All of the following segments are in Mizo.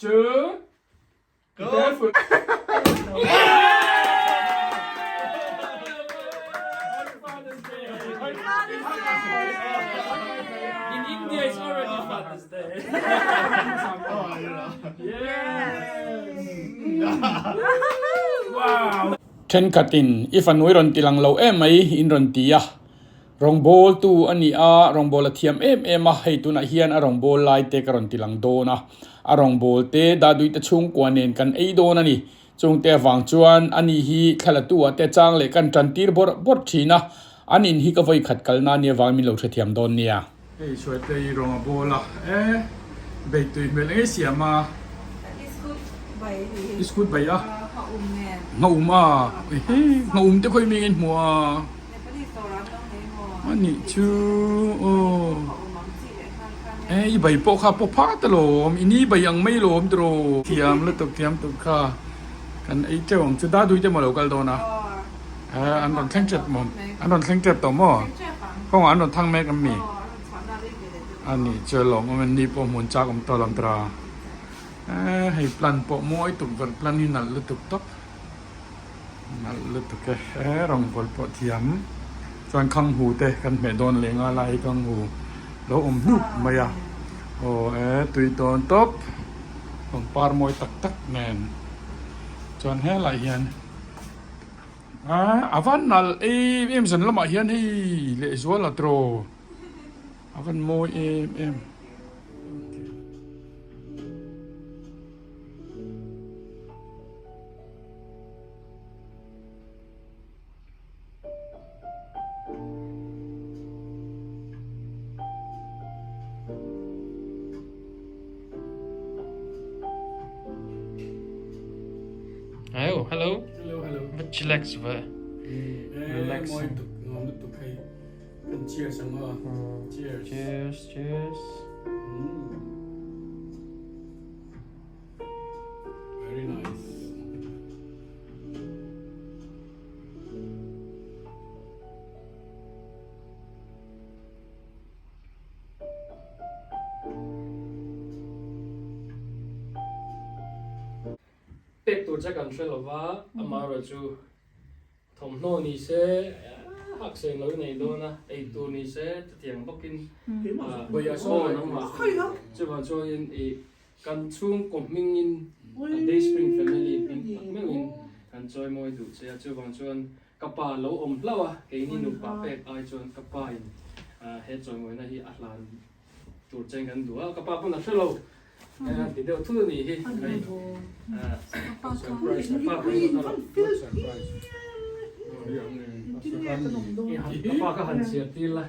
two, be careful. In India it's already Father's Day. Wow. Thenkhatin i fanu i rawn ti lang lo em mai in rawn ti a, Rawngbawltu a ni a, rawngbâwl a thiam êm êm a, hei tunah hian a rawngbâwl lai te ka rawn ti lang dâwn a, a rawngbâwl te Daduite chhungkua nen kan ei dâwn a ni. Chungte avang chuan a ni hi thlalatu ah te chang leh kan tan tir bawrh bawrh thin a, an in hi ka vawi khat kalna a nia vangin min lo hrethiam dâwn nia. Hei Suaitei rawng a bâwl a, e beitui hmel eng ei siam a. I scoot bai a? Nghaum a, ehe nghaum te khawi mi engin hmu a. A nih chu aw e i bai pawh kha pawh phat alawm i ni bai ang mai lawm tiraw thiam lutuk thiam tuk kha kan ei teuh ang chu dadui te maw lo kal dawn a e an rawn thleng tep maw an rawn thleng tep tawh maw kawngah an rawn thang mek ang mi a nih chu alawm awm e ni pawh hmun chak awm tawh lo tiraw e hei plan pawh mawi tukverh plan hi nalh lutuk tawp. Nalh lutuk e, he rawngbawl pawh thiam chuan khanghu te kan hmeh dawn leh nga lai hi khanghu lo awm hnup mai a aw e tui tawn tawp pangpar mawi tak tak nen chuan helaiah hian a van nalh em em zan lamah hian hei lehzual a tiraw a van mawi em em. Oh, hello. Hello, hello. Va chillax va. Relaxing. Cheers ang aw. Cheers. Cheers, cheers. Very nice. Pek tur che kan hre lova, amaherawhchu Thawmhnaw ni se hak seng lo nei dawn a, ei tur ni se chutiang bawkin aw nangmah chuvang chuanin ih kan chhungkaw hmingin Dayspring family hming tak meuhin kan chawimawi duh che a, chuvang chuan ka pa lo awm hlauh a, keini nupa pek ai chuan ka pa in he chawimawina hi a hlan tur chen kan duh a, ka pa pawn a hre lo ti deuh thut a nih hi hei surprise ka pa pawn a hre lo ka pa ka han chhiar tir la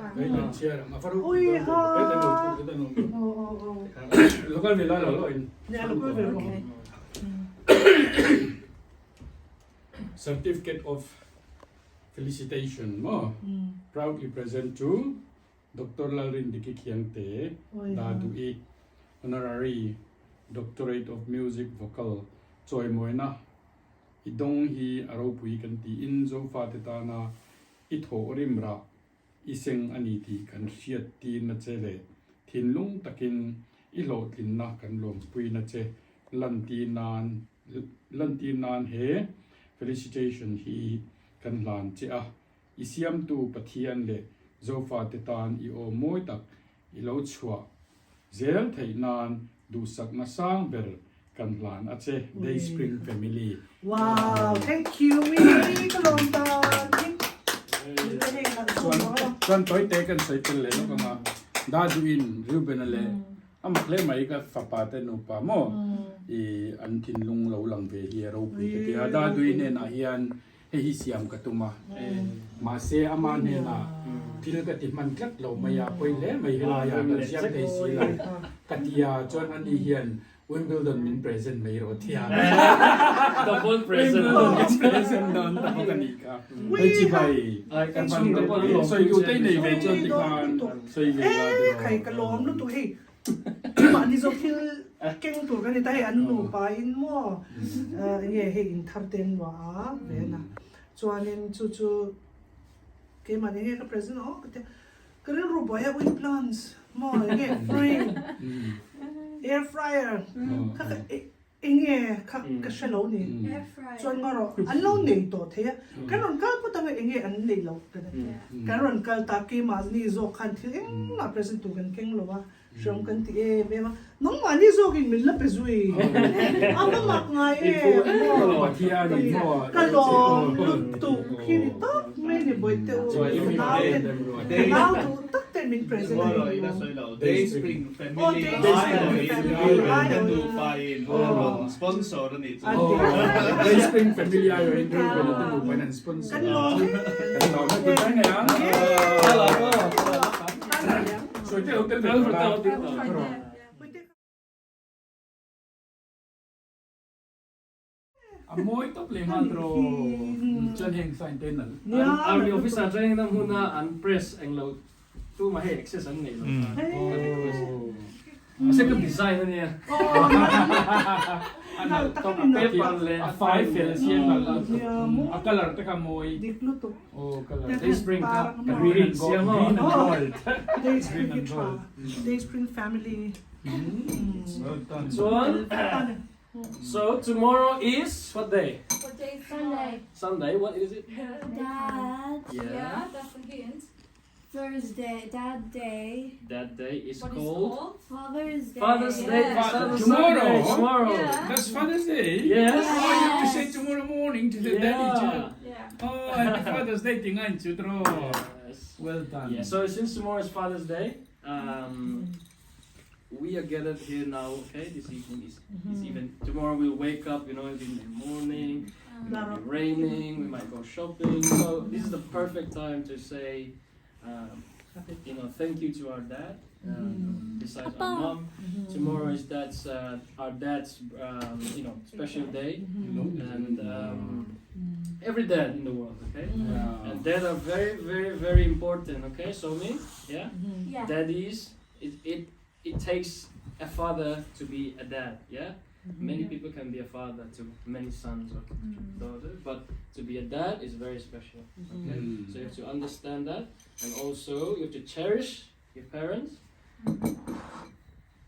Certificate of Felicitation maw proudly present to Doctor Lalrindiki Khiangte, Daduhi, Honorary Doctorate of Music Vocal chawimawina i dawng hi a ropui kan tiin Zofate tana i thawh rim rah i seng a ni tih kan hriat tirna che leh thinlung takin i hlawhtlinna kan lawmpuina che lantir nan lantir nan he felicitation hi kan hlan che a. I siamtu Pathian leh Zofate tan i aw mawi tak i lo chhuah zel theih nan duhsakna sang ber kan hlan a che Dayspring Family. Wow thank you mi ka lawm tan Chuan chuan tawi te kan sawi tel leh lawk anga Daduin Reuben-a leh a mak hle mai ka fapa te nupa maw i an thinlung lo lang ve hi a ropui ka ti a Dadui hnenah hian Hei hi siam ka tum a, mahse ama hnenah thil ka ti hman tlat lo mai a, pawi hle mai helaiah kan siam thei si lo ka ti a, chuan ani hian Wimbledon min present mai rawh thiam. Wimbledon min present dawn ta bawk a nih kha. Hei chi bai, kan sawi duh te nei ve chuan tikhan sawi ve la tiraw. Khai ka lawm lutuk hei. Mahni zawk thil keng tur kan ni ta hei an nupa in maw enge hei in thar te an luah a ve a na chuanin chu chu keimahni nge ka present aw ka tia ka rilru buai a ui plants maw enge frame. Air fryer kha ka enge kha ka hre lo ni. Chuan ngaw rawh an lo nei tawh thei a, kan rawn kal phawt anga enge an nei loh kan kan rawn kal ta keimahni zawk khan thil engmah present tur kan keng lo a, hreawm kan ti em em a, nangmahni zawkin min la pe zui a va mak ngai em maw ka lawm lutuk khi ni tak mai ni bawihte u ka nau ten ka nau duh tak ten min present a ni maw. Dayspring Family aiawhin nupain rawn sponsor a nih chu. Dayspring Family aiawhin Reuben te nupain an sponsor a. Kan lawm e. Kan lawm e. Goodbye nei ang. Sawi te lo tel ve tawh la. A mawi tawp leh nghal tawh chuan heng sign te nal. Army officer chuan heng hmuna an press englo tumah hei access an neih lo kha ka request. Mahse ka design a nia. A nalh tawp a paper leh a fai fel si a nalh lutuk. A colour te kha mawi. Dik lutuk. Aw colour. Dayspring kha green and gold. Green and gold. Dayspring hi tha. Dayspring family. Well done. Chuan So tomorrow is what day? What day is Sunday. Sunday, what is it? Dad. Yeah. that's a hint. Thursday, Dad Day. That day is What is called called? Father's Day. Father's Day. Yeah. Sunday, Tomorrow? Tomorrow. Yeah. That's Father's Day? Yes. Oh, you have to say tomorrow morning to the daddy. Yeah. Yeah. Oh, happy Father's Day, tingan chutro. Yes. Well done. Yeah, so since tomorrow is Father's Day, we are gathered here now, okay? This evening is, is even tomorrow we'll wake up, you know, it'll be in the morning, it might be raining, we might go shopping. So this is the perfect time to say, you know, thank you to our dad. Besides our mom, tomorrow is dad's our dad's you know special day, and every dad in the world, okay? Yeah. And dad are very, very, very important, okay? So me, yeah? Yeah. Daddies, it takes a father to be a dad, yeah? Many people can be a father to many sons or daughters, but to be a dad is very special, okay? So you have to understand that, and also you have to cherish your parents.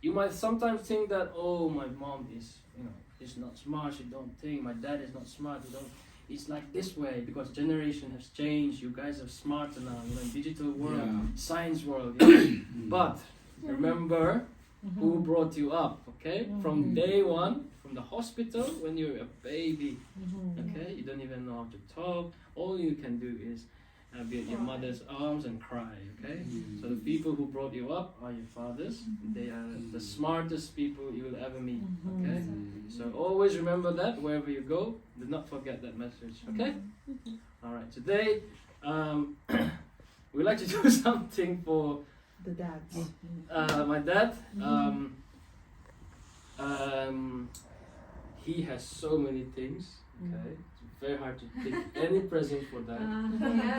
You might sometimes think that, oh, my mom is, you know, is not smart, she don't think, my dad is not smart, he don't, it's like this way, because generation has changed, you guys are smarter now, you know, in digital world, science world, you know? But remember who brought you up, okay? From day one, from the hospital, when you're a baby, okay? You don't even know how to talk. All you can do is be at your mother's arms and cry, okay? So the people who brought you up are your fathers. They are the smartest people you will ever meet, okay? So always remember that wherever you go. Do not forget that message, okay? All right, today we like to do something for The dads. My dad, he has so many things, okay? It's very hard to pick any present for dad.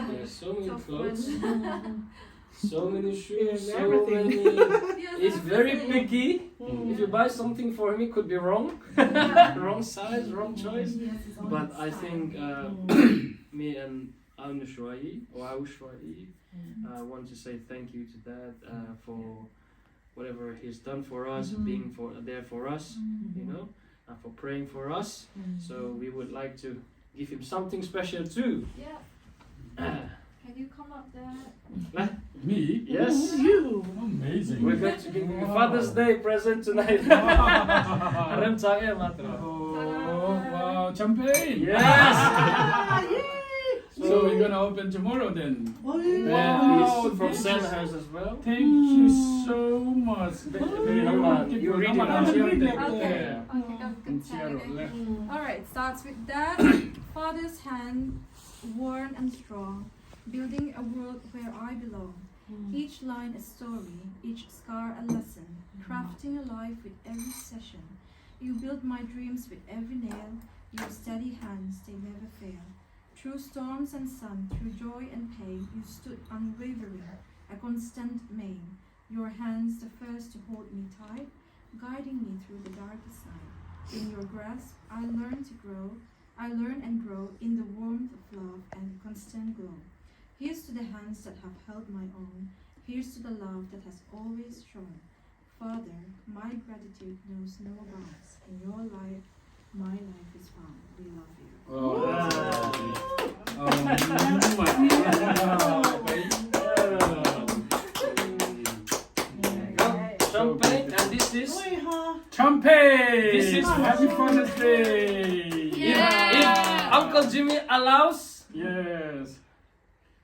He has so many Tough clothes, one. so many shoes, Yes, so everything. many. Yes, He's very everything. picky. If you buy something for him, it could be wrong. Wrong size, wrong choice. Yes, it's all But I style. think me and Anushwai or Aushwai want to say thank you to Dad for whatever he's done for us, being for there for us, you know, for praying for us. So we would like to give him something special too. Yeah. Can you come up there? Me? Yes. You. Amazing. We're going to give you a Father's Day present tonight. Aram change matra. Oh, wow, champagne! Yes. Ah, yay! So we're gonna open tomorrow then. Oh, yeah. Wow, And it's from this is- Sandhurst as well. Thank you so much. Very normal. You read it now. Read it. Okay. Okay, go, go, Yeah. All right, starts with that. Father's hand, worn and strong, building a world where I belong. Each line a story, each scar a lesson, crafting a life with every session. You build my dreams with every nail, your steady hands, they never fail. Through storms and sun, through joy and pain, you stood unwavering, a constant main. Your hands the first to hold me tight, guiding me through the darkest night. In your grasp, I learn to grow. I learn and grow in the warmth of love and constant glow. Here's to the hands that have held my own. Here's to the love that has always shone. Father, my gratitude knows no bounds. In your life, my life is found. We love you. Champagne and this is Champagne! This is Happy Father's Day! If Uncle Jimmy allows. Yes.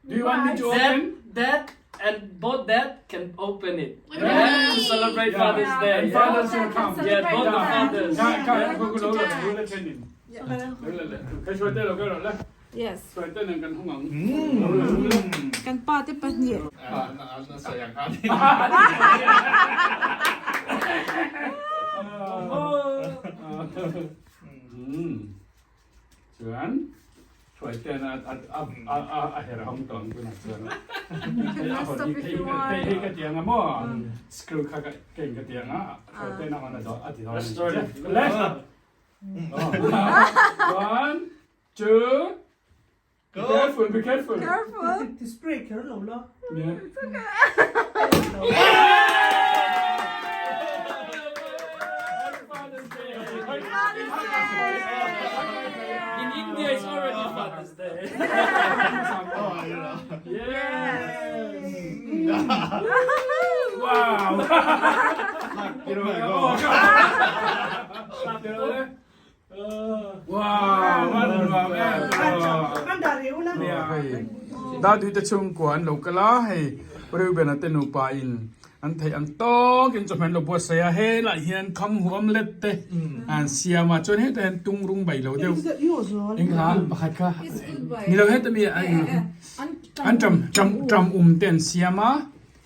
Do you want me to That, open? that and both that can open it. Yeah, to celebrate Yeah. Father's Day. And fathers will come. Yeah, both the fathers. Ka ka go go lo lo lo chen in. Lo lo lo. Ka shuai te lo ka lo la. Yes. Shuai te nang kan hung ang. Kan pa te pahnih. Chuan hruai ten a a a a a her hawng tawh ang tunah chuan hei a hawn hi hei hei hei ka ti ang a maw screw kha ka keng ka ti ang a hruai ten a hawn a zawh a ti dawn a ni le one two be careful be careful Careful. Ti spray kher lo la. Yeah. In India, it's already Father's Day. Yes. Wow. Dadu te chhungkua an lo kal a, hei Reuben-a te nupa in an theih ang tawk in chawhmeh an lo buatsaih a, helaiah hian khang huam let te an siam a, chuan hetah hian tung rung bai lo deuh engla pakhat kha ni lo heta mi an ṭam ṭam ṭam um te an siam a,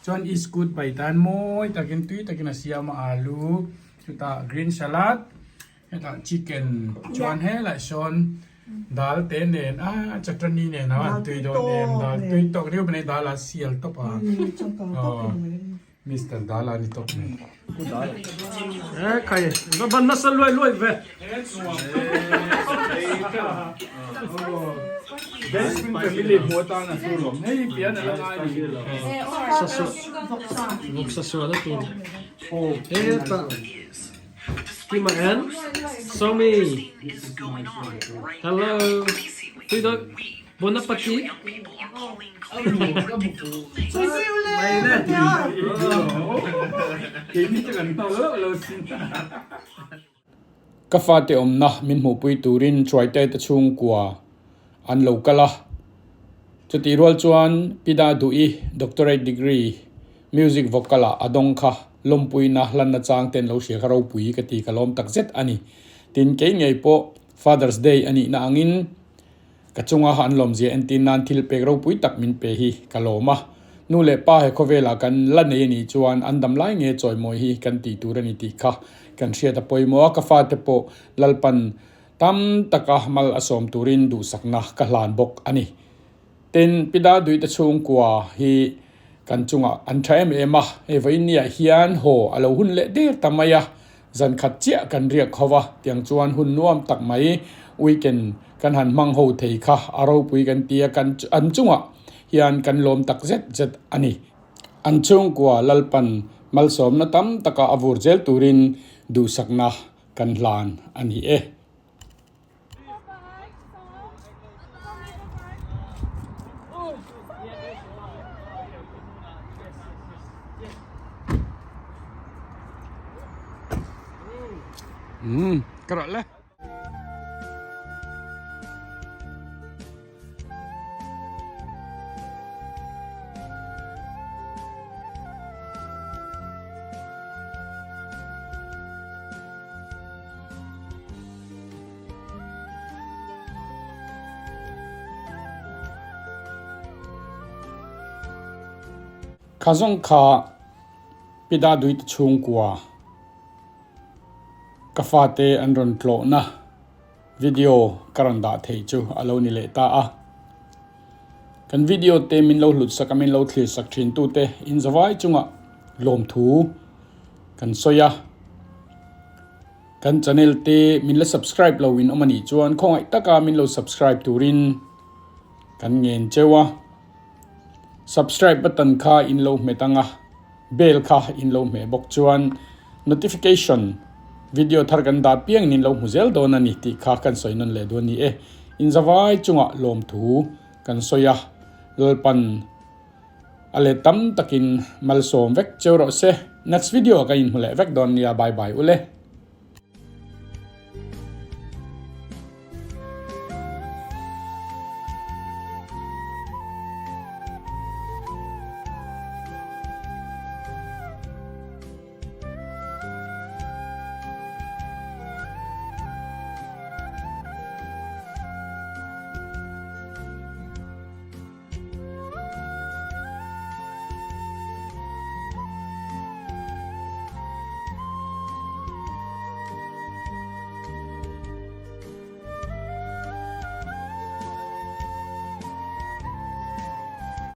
chuan iskut bai tan mawi takin tui takin a siam a alu chutah green salad. Hetah chicken chuan helaiah sawn dal te nen a chutney nen a an tui dawn em dal tui tawk riau mai dal a sial tawp a aw mister dal a ni tawp mai. E khai va ban nasa luai luai ve. Best friend family hmuh atan a hlu lawm hei pian a la ngai ni. Vawksa sual a tur. Hetah. Kima and Somi. Hello. Tui dawt. Bon appetit. Ka fate awmna min hmuhpui turin Chuaite te chhungkua an lo kal a. Chutih rual chuan Pi Daduhi doctorate degree music vocal ah a dawng kha lawmpuina hlanna chang ten lo hria kha ropui ka ti ka lawm tak zet a ni. Tin kei ngei pawh Father's Day a nihna angin ka chunga an lawmzia entir nan thil pek ropui tak min pe hi ka lawm a. Nu leh pa he khawvelah kan la nei a nih chuan an dam lai nge chawimawi hi kan tih tur a ni tih kha kan hriat a pawimawh a, ka fate pawh Lalpan Tam taka mal a sawm turin duhsakna ka hlan bawk a ni. Tin, Pi Daduite chhungkua hi kan chungah an tha em em a, hei vawiinniah hian haw a lo hun leh der ta mai a, zan khat chiah kan riak ho va, tiang chuan hun nuam tak mai weekend kan han hmang ho thei kha a ropui kan ti a, kan an chungah hian kan lawm tak zet zet a ni. An chhungkua Lalpan malsawmna tam taka a vur zel turin duhsakna Kan hlan a ni e. Umm ka rawh le. Kha zawng kha Pida Duite chhungkua ka fate an rawn tlawhna. Video ka rawn dah theih chu a lo ni leh ta a. Kan video te min lo hlut sak a, min lo thlir sak thin tu te in zavai chungah lawmthu kan sawi a. Kan channel te min la subscribe lo in awm a nih chuan khawngaih taka min lo subscribe turin kan ngen cheu a. Subscribe button kha in lo hmet ang a. Bell kha in lo hmeh bawk chuan notification video thar kan dah piangin in lo hmu zel dawn a ni tih kha kan sawi nawn leh duh a ni e. In zavai chungah lawmthu kan sawi a, Lalpan a let tam takin malsawm vek cheu rawh se. Next video ah kan inhmu leh vek dawn nia, bye bye ule.